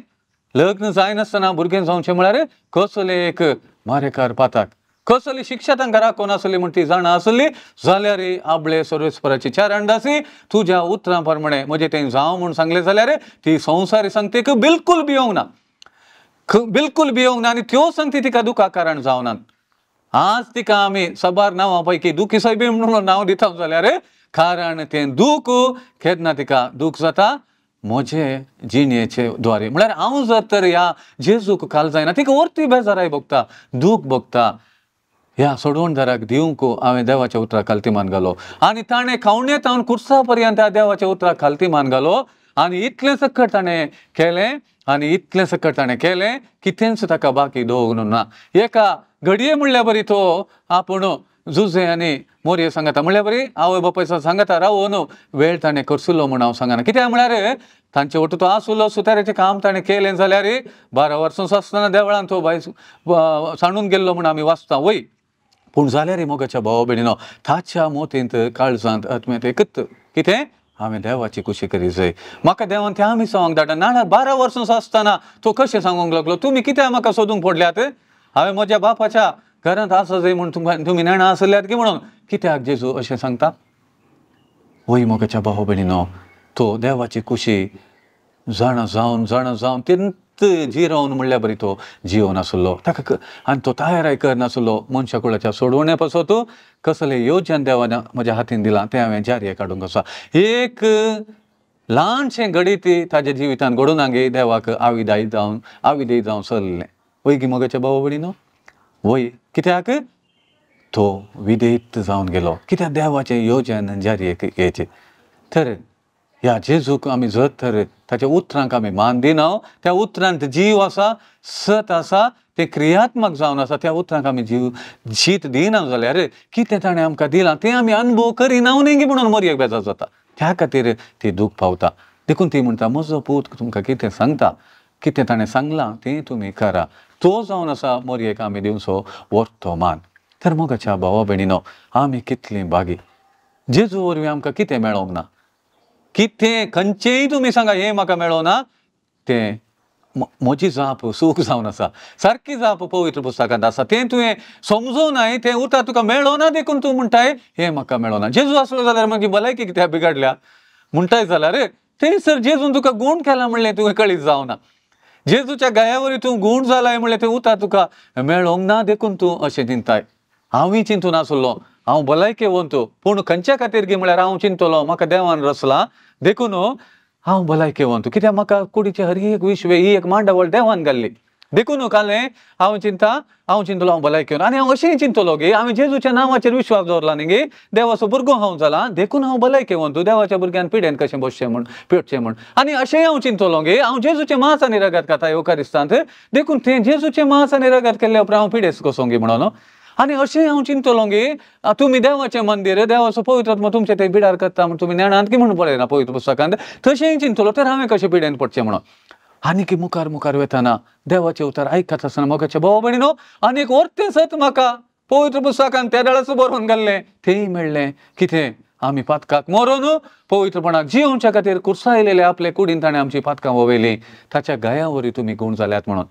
लग्न जायनासतना भुरगें जावचें म्हळ्यार कसलें एक मारेकार पाताक, कसली शिक्षा तांकां राखून आसली म्हण ती जाणा आसली जाल्यार आपले सर्वेस्पराची चार अंडासी तुज्या उतरां प्रमाणे म्हजें तें जावं म्हूण सांगलें जाल्यार ती संवसारी सांगतेक बिलकूल भियोंक ना, बिलकूल भियोंक ना. आनी त्यो सांगती तिका दुखा कारण जावनात. आज तिका आमी साबार नांवां पैकी दुखी सायबी म्हणून नांव दिता जाल्यार कारण तें दूख केन्ना तिका दूख जाता म्हजे जिणेचे द्वारे. म्हळ्यार हांव जर तर ह्या जेजूक खाल जायना तिका वर्ती बेजाराय भोगता, दूख भोगता. ह्या सोडवणदाराक दिवंक हांवें देवाच्या उतराक खालती मान घालो आनी ताणें खावणे तावन कुर्सा पर्यंत त्या देवाच्या उतराक खालती मान घालो आनी इतलें सकट ताणें केलें आनी इतलें सकट ताणें केलें कितेंच ताका बाकी दवरूंक ना. एका घडये म्हणल्या बरी तो आपूण जुजे आनी मोरये सांगता म्हणल्या बरी आवय बापायचो सांगता रावून वेळ ताणें करसुलो म्हूण हांव सांगना. कित्याक म्हळ्यार तांचे वटू तो आसुलो सुताराचें काम ताणें केलें जाल्यार 12 वर्सां आसतना देवळान तो बाय सांडून गेल्लो म्हूण आमी वाचता वय. पूण जाल्यार मोगाच्या भावा भयणीनो ताच्या मोतींत काळजांत आत्म्यांत एकच कितें हांवें देवाची कुशी करी जाय. म्हाका देवान त्या मिसांवांक धाडटा. नाल्यार 12 वर्सां आसतना तो कशें सांगूंक लागलो तुमी कित्याक म्हाका सोदूंक पडल्यात, हांवें म्हज्या बापाच्या घरांत आसा जाय म्हूण तुमकां तुमी नेणां आसल्यात की म्हणून. कित्याक जेजू अशें सांगता? वय मोगाच्या भावा भयणीनो तो देवाची कुशी जाणा जावन जाणा जावन त्यंत जिरोवन म्हणल्यार बरी तो जिवन आसलो ताका आनी तो तयाराय करनासलो मनशा कुळाच्या सोडवणे पासत कसलें योजन देवान म्हज्या हातीन दिलां तें हांवें जारी काडूंक आसा. एक ल्हानशें घडीत ताज्या जिवितान घडून गे देवाक आविदाय जावन आविदेय जावन सरलें. वय गी मोगाच्या भावा भयणीनो वय कित्याक तो विधेयत जावन गेलो कित्याक देवाचें योजन जारी येचें. तर ह्या जेजूक आमी जर तर ताच्या उतरांक आमी मान दिना, त्या उतरांत जीव आसा, सत आसा, तें क्रियात्मक जावन आसा, त्या उतरांक आमी जीव जीत दिना जाल्यार कितें ताणें आमकां दिलां तें आमी अनुभव करिना न्ही म्हणून मोरयेक बेजार जाता. त्या खातीर ती दूख पावता. देखून ती म्हणटा म्हजो पूत तुमकां कितें सांगता, कितें ताणें सांगलां तें तुमी करा. तो जावन आसा मोरयेक आमी दिवचो वर्तो मान. तर मोगाच्या भावा भयणीनो आमी कितलीं भागी जेजू वरवीं आमकां कितें मेळोंक ना, कितें खंयचेंय तुमी सांगा हें म्हाका मेळोना तें म्हजी जाप सूख जावन आसा, सारकी जाप पवित्र पुस्तकांत आसा. तें तुवें समजूं नाय, तें उतर तुका मेळोना देखून तूं म्हणटाय हें म्हाका मेळोना. जेजू आसलो जाल्यार मागीर भलायकी कित्याक बिगडल्या म्हणटाय जाल्यार थंयसर जेजून तुका गूण केला म्हणलें तुवें कळीत जावना. जेजूच्या गायावरी तूं गूण जालाय म्हणलें तें उतर तुका मेळोंक ना देखून तूं अशें चिंताय. हांवूय चिंतून आसलो हांव भलायकेवंत, पूण खंयच्या खातीर गी म्हळ्यार हांव चिंतलो म्हाका देवान रचला देखून हांव भलायकेवंत, कित्याक म्हाका कुडीचे हर एक विश्व ही एक मांडावळ देवान घाल्ली देखून कालें हांव चिंता हांव चिंतलो हांव भलायकेवंत. आनी हांव अशेंय चिंतलो गे हांवें जेजूच्या नांवाचेर विश्वास दवरला न्ही गे, देवाचो भुरगो हांव जाला देखून हांव भलायकेवंत, देवाच्या भुरग्यान पिडेन कशें बसचें म्हूण पिडचें म्हूण. आनी अशेंय हांव चिंतलो गे हांव जेजूचें मांस आनी रगत खाता येवकारिस्तांत देखून तें जेजूचें मांस आनी रगत केल्ल्या उपरांत हांव पिडेस्त कसो गे म्हणून. आनी अशें हांव चिंतलो गे तुमी देवाचें मंदीर देवाचो पवित्र आत्मो तुमचें तें बिडार करता म्हूण तुमी नेणांत की म्हणून पळयना पवित्र पुस्तकांत, तशेंय चिंतलो तर हांवें कशें पिडेन पडचें म्हणून. आनी मुखार मुखार वतना देवाचें उतर आयकत आसतना मोगाचे भाव भयणीनो आनी एक वर्तें सत म्हाका पवित्र पुस्तकान त्या वेळाच बरोवन घाल्लें तेंय मेळ्ळें. कितें आमी पातकाक मरोन पवित्रपणाक जियोवच्या खातीर कुर्सायलेले आपले कुडीन ताणें आमची पातकां वोवयलीं ताच्या गाया वरी तुमी गूण जाल्यात म्हणून.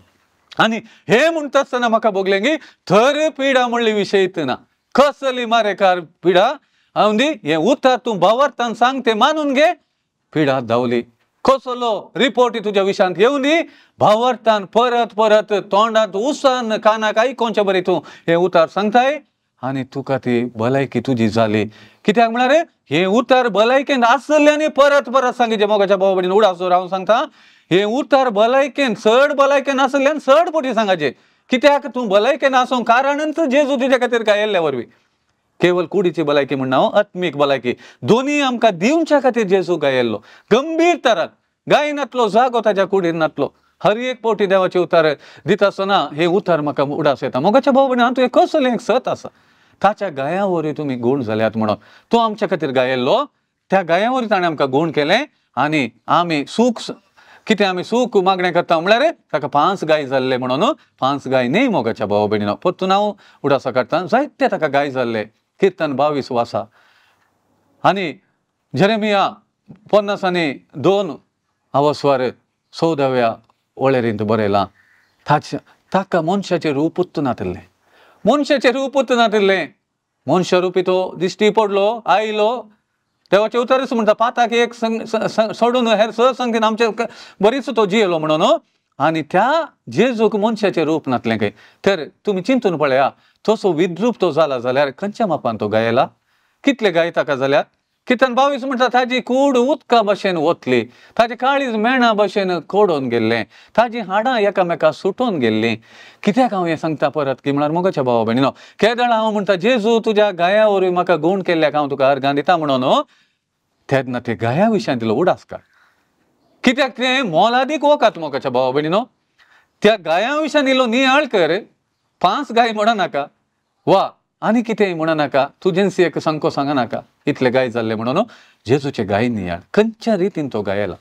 आनी हें म्हणटा आसतना म्हाका भोगलें की थर पिडा म्हणली विशय ना, कसली मारेकार पिडा हांव दी हें उतर तूं भावार्थान सांग तें मानून घे, पिडा धांवली. कसलो रिपोर्ट तुज्या विशांत येवन दी भावार्थान परत परत तोंडांत उसान कानाक आयकोनचे बरें तूं हें उतर सांगताय आनी तुका ती भलायकी तुजी जाली. कित्याक म्हळ्यार हें उतर भलायकेन आसलें आनी परत परत सांगिचें मोगाच्या भावा भयणीन उडास दवर हांव सांगता हें उतर भलायकेन चड भलायकेन आसल्यान चड पटी सांगाचें. कित्याक तूं भलायकेन आसूंक कारणच जेजू तुज्या खातीर काय येल्ल्या वरवीं केवल कुडीची भलायकी म्हणना हांव, आत्मीक भलायकी दोनूय आमकां दिवच्या खातीर जेजू काय येल्लो गंभीर तरान. गाय नातलो जागो ताज्या कुडीन नातलो. हर एक पावटी देवाचे उतार दिता आसतना हे उतार म्हाका उडास येता. मोगाच्या भाव भयणी, हांव तुवें कसलें एक सत आसा, ताच्या गाया वरवीं तुमी गूण जाल्यात म्हणून. तो आमच्या खातीर गायल्लो, त्या गाया वरवीं ताणें आमकां गूण केलें आनी आमी सूख कितें आमी सूख मागणें करता म्हळ्यार ताका 5 गाय जाल्ले म्हणून. 5 गाय न्ही मोगाच्या भाव भयणीनो, परतून हांव उडासा काडटा, जायते ताका गाय जाल्ले. किर्तन 22 वासा आनी जेरेमिया 52 आवस्वार 14व्या वळेरींत बरयलां, ताका मनशाचें रूपूच नातिल्लें, मनशाचें रूपूच नातिल्लें. मनशारुपी तो दिश्टी पडलो, आयलो. देवाचें उतरच म्हणटा पाताक एक सोडून हेर स संगतीन आमचे बरीच तो जियेलो म्हणून. आनी त्या जेजूक मनशाचें रूप नातलें खंय. तर तुमी चिंतून पळया, तसो विद्रूप तो जाला जाल्यार खंयच्या मापान तो गायला, कितले गाय ताका जाल्यार. किर्तन 22 म्हणटा ताजी कूड उदका भशेन वतली, ताजें काळीज मेणा भशेन कोडोवन गेल्लें, ताजी हाडां एकामेका सुटोवन गेल्लीं. कित्याक हांव हें सांगता परत की म्हळ्यार मोगाच्या भावा भयणीनो, केदळ हांव म्हणटा जेजू तुज्या गाया वरवीं म्हाका गूण केल्ल्याक हांव तुका अर्गां दिता म्हणून, तेन्ना ते गाया विशयान दिलो उडास काड. कित्याक तें मोलादीक वखद मोगाच्या भावा भयणीनो. त्या गाया विशयान इल्लो नियाळ कर, 5 गाय म्हणनाका वा आनी कितेंय म्हणनाका, तुजेंच एक संको सांगनाका इतले गाय जाल्ले म्हणून. जेजूचे गाय नियाळ खंयच्या रितीन तो गायला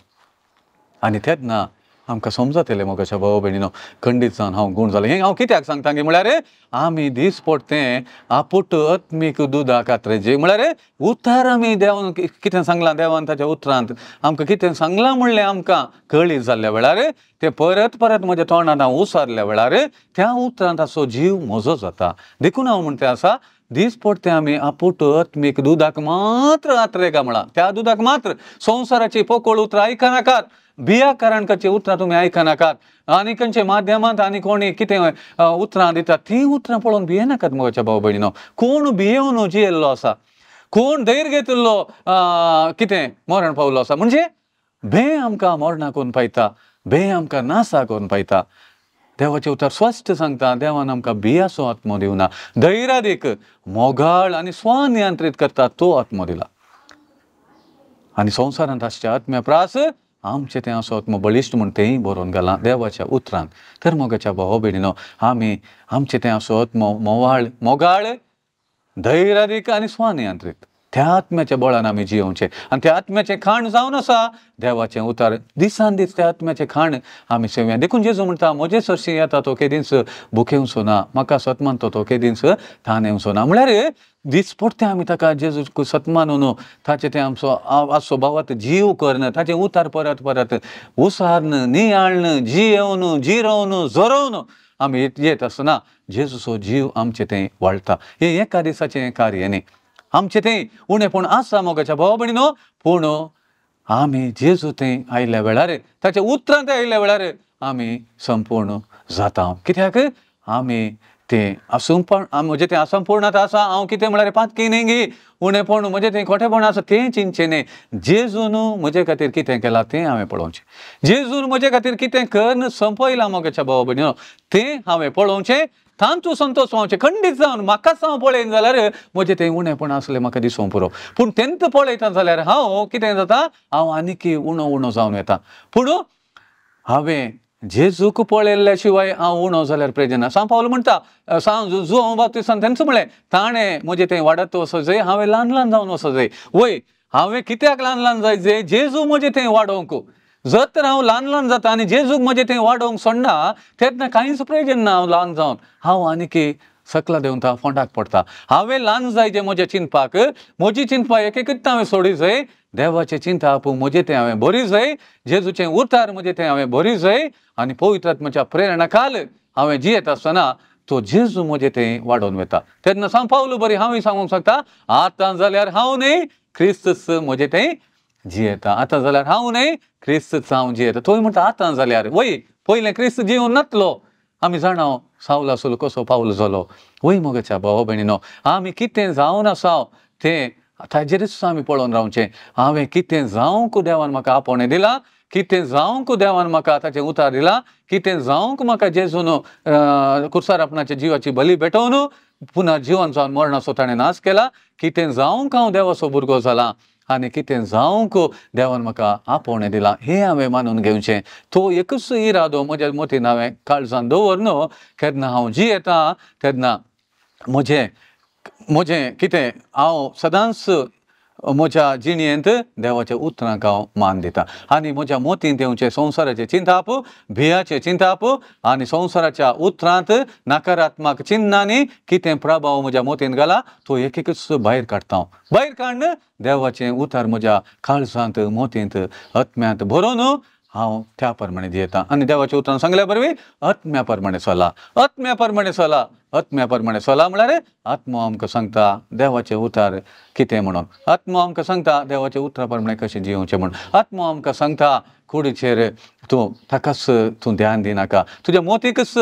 आनी तेन्ना आमकां समजतलें मोगाच्या भाव भयणीनो, खंडीत जावन हांव गूण जालें. हें हांव कित्याक सांगता की म्हळ्यार आमी दीस पडतें आपुट आत्मीक दुदा कात्रेचे, म्हळ्यार उतार आमी देवान कितें सांगलां, देवान ताच्या उतरांत आमकां कितें सांगलां म्हणलें आमकां कळी जाल्ल्या वेळार तें परत परत म्हज्या तोंडांत हांव उसारल्या वेळार त्या उतरांत असो जीव म्हजो जाता. देखून हांव म्हणटा आसा, दीस पडतें आमी आपुट आत्मीक दुदाक मात्र आत्रेगा म्हळां, त्या दुदाक मात्र. संवसाराची पोकळ उतरां आयकनाकात, बिया कारणकाची उतरां तुमी आयकनाकात, आनी खंयच्या माध्यमांत आनी कोणी कितें उतरां दितात तीं उतरां पळोवन भियेनाकात मोगाच्या भाव भयणीनो. कोण भियेवन जियेल्लो आसा, कोण धैर्य घेतिल्लो कितें मरण पावल्लो आसा, म्हणजे भंय आमकां मरणाक कोन पायता, भंय आमकां नासा कोन पायता. देवाचें उतर स्पश्ट सांगता, देवान आमकां भियाचो आत्मो दिवना, धैर्यादीक मोगाळ आनी स्वनियंत्रीत करता तो आत्मो दिला. आनी संवसारांत आसच्या आत्म्या प्रास आमचें तें असो आत्मो बळिश्ट म्हूण तेंय बरोवन घालां देवाच्या उतरान. तर मोगाच्या भाव भयणीनो, आमी आमचें तें असो आत्मो मोवाळ मोगाळ धैर्यादीक आनी स्वनियंत्रीत त्या आत्म्याच्या बळान आमी जियोवचें. आनी त्या आत्म्याचें खाण जावन आसा देवाचें उतार. दिसान दीस त्या आत्म्याचें खाण आमी सेवया. देखून जेजू म्हणटा, म्हजे सरशी येता तो केदींच भुकेवचो ना, म्हाका सत मानतो तो केदींच तानेवचो ना. म्हळ्यार दिसपडतें आमी ताका जेजूक सत मानून ताचें तें आमचो आसो भावात जीव करन, ताचें उतार परत परत उसार्न नियाळन जियेवन जिरोवन झरोवन आमी येत आसतना जेजूचो जीव आमचें तें वाळटा. हें एका दिसाचें कार्य न्ही, आमचें तें उणेपण आसा मोगाच्या भाव भयणीनो, पूण आमी जेजू थंय आयल्या वेळार ताच्या उतरां थंय आयल्या वेळार आमी संपूर्ण जाता. कित्याक आमी तें असंपूर्ण, म्हजें तें असंपूर्णता आसा, हांव कितें म्हळ्यार पातकी न्ही गी, उणेपण म्हजें तें खोटेपण आसा तें चिंतचें न्ही. जेजून म्हजे खातीर कितें केलां तें हांवें पळोवचें, जेजून म्हजे खातीर कितें करून संपयलां मोगाच्या भाव भयणीनो तें हांवें पळोवचें, तांचो संतोश पावचें. खंडीत जावन म्हाकाच हांव पळयन जाल्यार म्हजें तें उणेपण आसलें म्हाका दिसूंक पुरो, पूण तेंच पळयता जाल्यार हांव कितें जाता, हांव आनीक उणो उणो जावन येता. पूण हांवें जेजूक पळयल्ल्या शिवाय हांव उणो जाल्यार प्रयोजन ना. सांव पावल म्हणटा, सांव जुआंव बाप्तिस्तान तेंच म्हळें, ताणें म्हजें तें वाडत वचो जाय, हांवें ल्हान ल्हान जावन वचो जाय. वय हांवें कित्याक ल्हान ल्हान जाय जाय, जेजू म्हजें तें वाडोवंक. जर तर हांव ल्हान ल्हान जाता आनी जेजूक म्हजें तें वाडोवंक सोडना तेन्ना कांयच प्रयोजन ना. हांव ल्हान जावन हांव आनीक सकला देंवता, फोंडाक पडटा. हांवें ल्हान जाय जें म्हज्या चिंतपाक, म्हजी चिंतपा एक एकच हांवें सोडी जाय, देवाचें चिंतप म्हजें तें हांवें बरी जाय, जेजूचें उतार म्हजें तें हांवें बरी जाय, आनी पवित्र आत्म्याच्या प्रेरणा खाल हांवें जियेत आसतना तो जेजू म्हजें तें वाडोवन वता. तेन्ना सांव पावलू बरी हांवूय सांगूंक शकता, आतां जाल्यार हांव न्ही क्रिस्तच म्हजें तें जियेता, आतां जाल्यार हांव न्ही क्रिस्तच हांव जियेता. थंय म्हणटा आतां जाल्यार, वय पयलें क्रिस्त जिवन नातलो, आमी जाणा सावल आसलो कसो पावल जालो. वय मोगाच्या भावा भयणीनो, आमी कितें जावन आसा तें ताजेरूच आमी पळोवन रावचें. हांवें कितें जावंक देवान म्हाका आपोवणें दिलां, कितें जावंक देवान म्हाका ताचें उतार दिलां, कितें जावंक म्हाका जेजून कुर्सार आपणाच्या जिवाची बली भेटोवन पुनः जिवन जावन मरणाचो ताणें नाश केला, कितें जावंक हांव देवाचो भुरगो जाला. आनी कितें जावंक देवान म्हाका आपोवणें दिलां हें हांवें मानून घेवचें. तो एकूच इरादो म्हज्या मतीन हांवें काळजान दवर न्हू केन्ना हांव जियेता तेन्ना म्हजें म्हजें कितें हांव सदांच म्हज्या जिणेंत देवाच्या उतरांक हांव मान दिता आनी म्हज्या मतींत येवचें संवसाराचें चिंताप, भियाचें चिंताप आनी संवसाराच्या उतरांत नकारात्मक चिन्नांनी कितें प्रभाव म्हज्या मतींत घाला तो एक एकूच भायर काडटा हांव. भायर काडून देवाचें उतर म्हज्या काळजांत मतींत आत्म्यांत भरोवन हांव त्या प्रमाणे जियेता. आनी देवाच्या उतरान सांगल्या बरवी आत्म्या प्रमाणे चला, आत्म्या प्रमाणे चला, आत्म्या प्रमाणे चला म्हळ्यार आत्मो आमकां सांगता देवाचें उतर कितें म्हणून, आत्मो आमकां सांगता देवाच्या उतरा प्रमाणे कशें जियोवचें म्हणून, आत्मो आमकां सांगता कुडीचेर तूं ताकाच तूं ध्यान दिनाका, तुज्या मोतीकच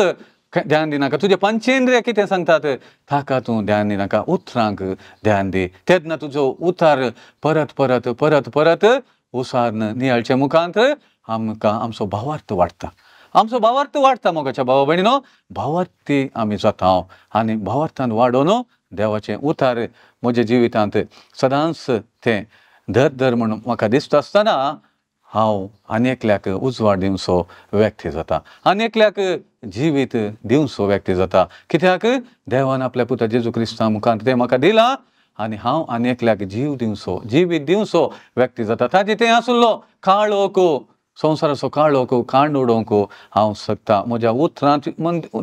ध्यान दिनाका, तुज्या पंचेंद्रिया कितें सांगतात ताका तूं ध्यान दिनाका, उतरांक ध्यान दी. तेन्ना तुजो उतार परत परत परत परत उसार्न नियाळचे मुखांत आमकां आमचो भावार्थ वाडटा, आमचो भावार्थ वाडटा मोगाच्या भावा भयणीनो, भावार्थी आमी जाता आनी भावार्थान वाडोवन देवाचें उतार म्हज्या जिवितांत सदांच तें धर धर म्हणून म्हाका दिसता आसतना हांव आनी एकल्याक उजवाड दिवचो व्यक्ती जाता, आनी एकल्याक जिवीत दिवचो व्यक्ती जाता. कित्याक देवान आपल्या पुता जेजू क्रिस्ता मुखार तें म्हाका दिलां आनी हांव आनी एकल्याक जीव दिवचो, जिवीत दिवचो व्यक्ती जाता. ताजें तें आसलो काळोख, संवसाराचो काळोख कांड उडोवंक हांव शकता म्हज्या उतरां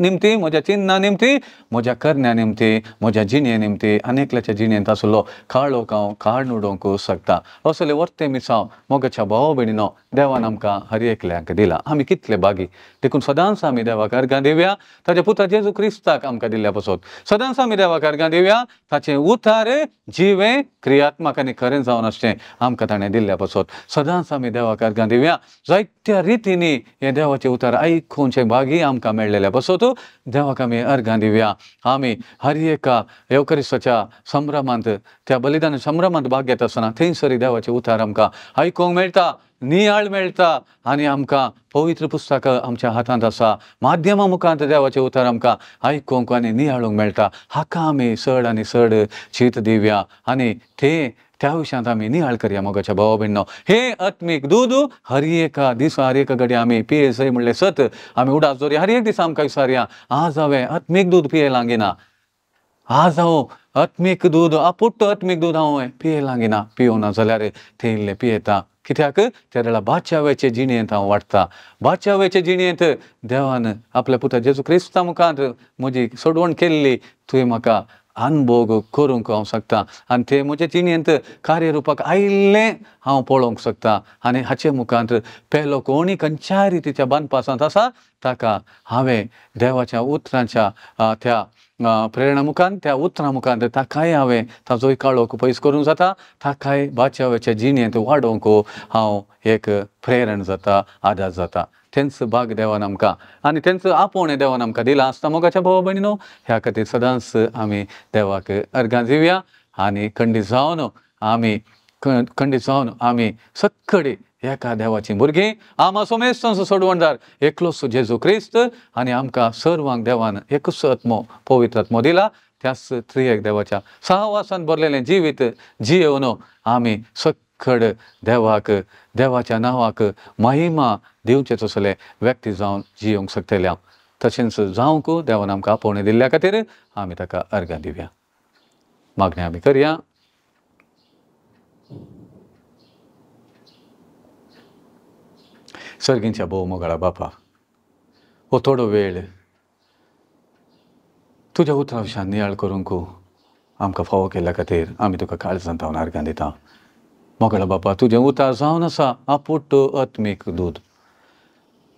निमती, म्हज्या चिन्नां निमती, म्हज्या करण्या निमती, म्हज्या जिणे निमती आनी एकल्याच्या जिणेंत आसलो काळोख हांव काड उडोवंक शकता. असले वर्ते मिसांव मोगाच्या भाव भयणीनो देवान आमकां हर एकल्याक दिला. आमी कितले बागी देखून सदांच आमी देवाक अर्गां दिवया ताच्या पुता जेजू क्रिस्ताक आमकां दिल्ल्या पासत. सदांच आमी देवाक अर्गां दिवया ताचें उतार जिवें क्रियात्मक आनी खरें जावन आसचें आमकां ताणें दिल्ल्या पासत. सदांच आमी देवाक अर्गां दिवया जायत्या रितींनी हें देवाचें उतर आयकुचें भागी आमकां मेळ्ळेलें पासत देवाक आमी अर्गां दिवया. आमी हर एका येवकरिस्ताच्या संभ्रमांत त्या बलिदान संभ्रमांत भाग घेता आसतना थंयसर देवाचें उतर आमकां आयकूंक मेळटा, नियाळ मेळटा आनी आमकां पवित्र पुस्तक आमच्या हातांत आसा, माध्यमा मुखांत देवाचें उतर आमकां आयकूंक आनी नियाळूंक मेळटा. हाका आमी चड आनी चड चीत दिवया आनी ते त्या विशयांत आमी नियाळ करया मोगाच्या भावा भयणीनो. हे आत्मीक दूद हर एका दिसा हर एका घडये आमी पियेसय म्हणलें सत आमी उडास दवरया, हर एक दिसा आमकां विचारया आज हांवें आत्मीक दूद पियेलांगिना, आज हांव आत्मीक दूद आपुट्ट आत्मीक दूद हांव पियेलांगिना, पियोना जाल्यार तें इल्लें पियेता. कित्याक त्या वेळार बाचावेचे जिणेंत हांव वाडटा, बाचावेचे जिणेंत देवान आपल्या पुता जेजू क्रिस्ता मुखार म्हजी सोडवण केल्ली तुवें म्हाका अनभोग करूंक हांव शकता आनी ते म्हजे जिणेंत कार्यरुपाक आयिल्लें हांव पळोवंक शकता. आनी हाचे मुखार पेलो कोणी खंयच्याय रितीच्या बांदपासांत आसा ताका हांवें देवाच्या उतरांच्या त्या प्रेरणा मुखान त्या उतरां मुखार ताकाय हांवें ताजोय काळोख पयस करूंक जाता, ताकाय बाचावेच्या जिणेंत वाडोवंक हांव एक प्रेरण जाता, आदार जाता. तेंच भाग देवान आमकां आनी तेंच आपोवणें देवान आमकां दिलां आसता मोगाच्या भावा भयणीनो. ह्या खातीर सदांच आमी देवाक अर्गां दिवया आनी खंडीत जावन आमी खंडीत जावन आमी सक्कडी एका देवाचीं भुरगीं. आमा सोमेस्तांचो सोडवणदार एकलोच जेजू क्रिस्त आनी आमकां सर्वांक देवान एकूच आत्मो पवित्र आत्मो दिला. त्याच त्रिएक देवाच्या सहवासान भरलेलें जिवीत जियेवन आमी सक्कड देवाक देवाच्या नांवाक महिमा दिवचे तसले व्यक्ती जावन जियोवंक शकतले हांव. तशेंच जावंक देवान आमकां आपोवणें दिल्ल्या खातीर आमी ताका अर्गां दिवया. मागणें आमी करया. सर्गींच्या भोव मोगाळा बापा, हो थोडो वेळ तुज्या उतरां विशयान नियाळ करूंक आमकां फावो केल्ल्या खातीर आमी तुका काळजांत हांव अर्गां दिता. मोगाळा बापा, तुजें उतार जावन आसा आपुट्ट आत्मीक दूद.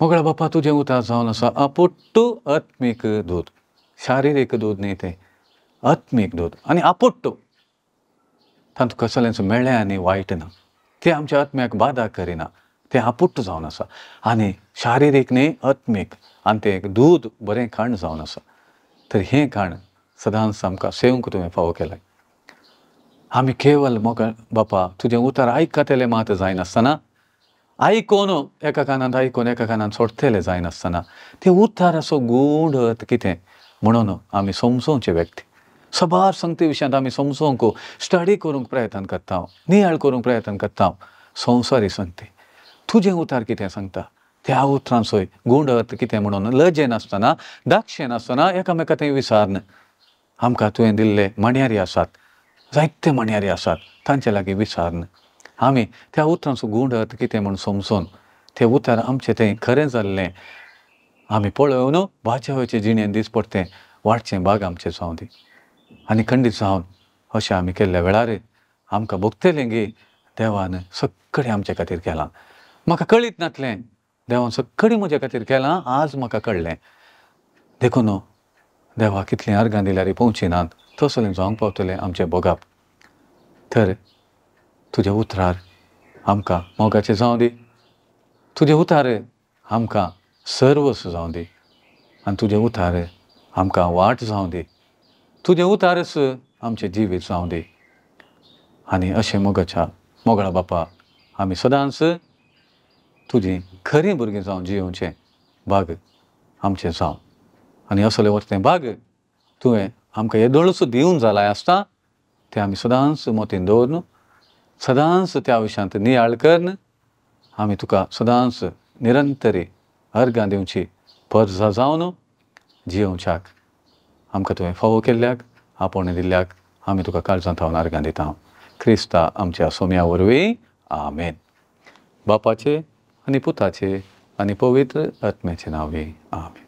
मोगाळा बापा, तुजें उतार जावन आसा आपुट्ट आत्मीक दूद, शारिरीक दूद न्ही तें, आत्मीक दूद आनी आपुट्ट, तातूंत कसलेंच मेळ्ळें आनी वायट ना, तें आमच्या आत्म्याक बादा करिना, तें आपुट्ट जावन आसा आनी शारिरीक न्ही आत्मीक, आनी तें दूद बरें खाण जावन आसा. तर हें खाण सदांच आमकां सेवंक तुवें फावो केलें. आमी केवल मोगा बापा तुजें उतर आयकतले मात जायनासतना, आयकोन एका कानांत आयकोन एका कानांत सोडटले जायनासतना तें उतार असो गूढ अर्थ कितें म्हणून आमी समजोवचे व्यक्ती, सबार संगती विशयांत आमी समजोंक स्टडी करूंक प्रयत्न करता, नियाळ करूंक प्रयत्न करता। संवसारी संगती तुजें उतार कितें सांगता त्या उतरांचोय गूढ अर्थ कितें म्हणून लजेन आसतना दाक्षेन आसतना एकामेका थंय विचारन आमकां तुवें दिल्ले माणयारी आसात, जायते माणयारी आसात, तांचे लागीं विचारन आमी त्या उतरांचो गूढ अर्थ कितें म्हूण समजून ते उतर आमचें थंय खरें जाल्लें आमी पळोवन वाचेवचे जिणेन दीस पडतें वाडचें भाग आमचें जावं दी। आनी खंडीत जावन अशें आमी केल्ल्या वेळार आमकां भोगतलें गी देवान सगळें आमचे खातीर केलां। म्हाका कळीत नातलें देवान सगळें म्हजे खातीर केलां, आज म्हाका कळ्ळें। देखून देवा कितलीं अर्गां दिल्यार पोवची नात तसलें जावंक पावतलें आमचें भोगप। तर तुज्या उतरार आमकां मोगाचें जावं दी, तुजें उतार आमकां सर्वस जावं दी आनी तुजें उतार आमकां वाट जावं दी, तुजें उतारच आमचें जिवीत जावं दी। आनी अशें मोगाच्या मोगळा बापा आमी सदांच तुजी खरीं भुरगीं जावन जियोवचें भाग आमचें जावं आनी असलें वचतें भाग तुवें आमकां येदोळूच दिवन जालाय आसता तें आमी सदांच मोतीन दवरून सदांच त्या विशयांत नियाळ करून आमी तुका सदांच निरंतरी अर्गां दिवची परजा जावन जियोवच्याक आमकां तुवें फावो केल्ल्याक आपोवणें दिल्ल्याक आमी तुका काळजांत हांव अर्गां दिता। क्रिस्ता आमच्या सोम्या वरवीं आमेन। बापाचे आनी पुताचे आनी पवित्र आत्म्याचे नांवे आमेन।